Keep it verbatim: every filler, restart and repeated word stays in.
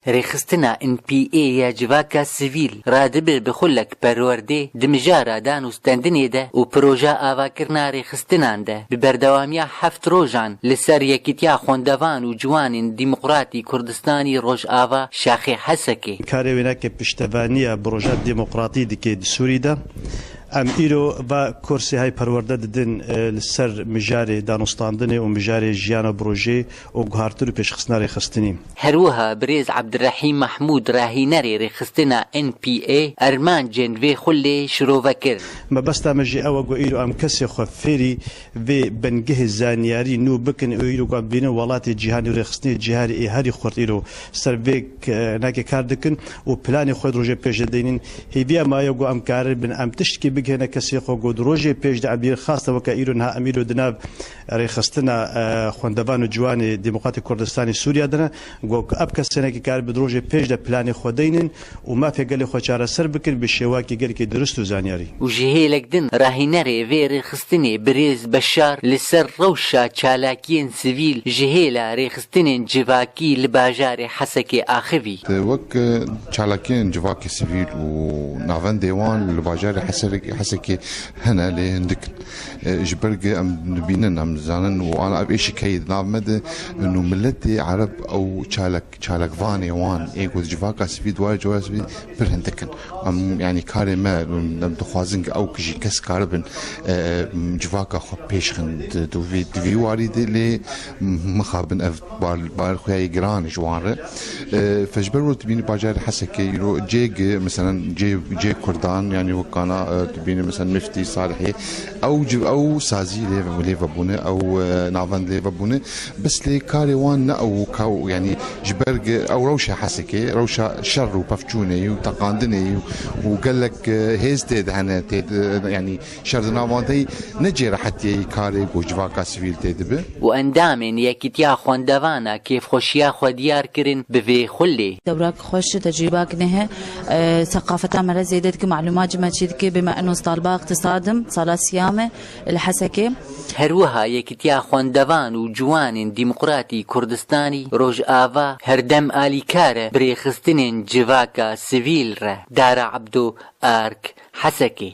Rêxistina N P A ya civaka sivîl radibe bi xulek perwerdê di mijara danûstendinê de û proja avakirina rêxistinan de bi berdewamiya heft rojan li ser Yekîtiya Xwendevan û Ciwanên Demokratî Kurdistanî Rojava Şaxê Hesekê. Karê wêneke piştevaniya bi roja demokratî dike di Sûrî de. Em îro va kursê hay perwerde didin, e, li ser mijarê danûstandinê û mijarê jiyana bi rojê û guhartin û pêşxistina rêxistinî. Her wiha birêz Abdurrahîm Mahmûd rahînerê rêxistina N P A armancên vê xulê şirove kir. Mebesta me jî ew e ku îro em kesê xwe fêrî vê bingehê zanyarî nû bikin û îro ku em bînin welatê cîhanê û rêxistinê cîhanê ê herî xurt îro ser vê k-, nake kar dikin û planê xwe di rojê pêş de deynin. Hêviya me ye ku em karibin em tiştkî bigihêne kesê xwe ku di rojê pêş de em bîr xaste weke îro niha em îro di nav rêxistina, e, xwendevan û ciwanê Demokratê Kurdistanê Sûriya de ne. Ku ev kes hinekî karibe di rojê pêş de planê xwe deynin û mafê gelê xwe çareser bikin bi şêwakî gelekî dirust û zanyarî. Û ji hêlek din rahînerê vê rêxistinê birêz Beşar li ser rewşa çalakiyên sivîl ji hêla rêxistinên civakî li bajarê Hesekê axivî. Wek, e, çalakiyên civakê sivîl û navendê wan li bajarê Heserek-, Hesekê hene lê hindik in. E, ji ber ku em dibînin, em dizanin û ana ev êşî heye di nav me de, û miletê Ereb ew çalak çalakvanê wan ê ku di civaka sivîl, di warê civaka sivîl pir hindik in. Em, yanî karê me, em dixwazin ku ew ku jî kes karibin, e, civaka xwe pêş xin di, di vî, di vî warî de lê mixabin ev bar, bar xuya yê giran e ji wan re. E, fe ji ber wilo dibînî bajarê Hesekê îro cê gi, meselen cê, cê Kurdan, yanî wekana, e, dibînî meselen Miftî Salihê, ew ci, ew sazî lê ve, lê ve bûne, ew, e, navend lê ve bûne. Bes lê karê wan ne ew ka, yanî ji ber gi ew rewşa Hesekê, rewşa şer û pevçûnê û teqandinê û, û gelek, e, hêz tê de hene, tê de, yanî şer di nav wan de ne cê rehetiyê karê ku civaka sivîl tê dibe. Û endamên Yekîtiya Xwendevana kêfxweşiya xwe diyar kirin bi vê xulê. Dewrak xweş, tecrîbak neh e, seqafeta me re zêde dike, malûmat ji me çê dike, bê me eno stalba iqtisad im, sala siyam e li Hesekê. Her wiha Yekîtiya Xwendevan û Ciwanên Demokratî Kurdistanî Rojava her dem alîkar e bi rêxistinên civaka sivîl re. Dara Ebdo, Ark, Hesekê.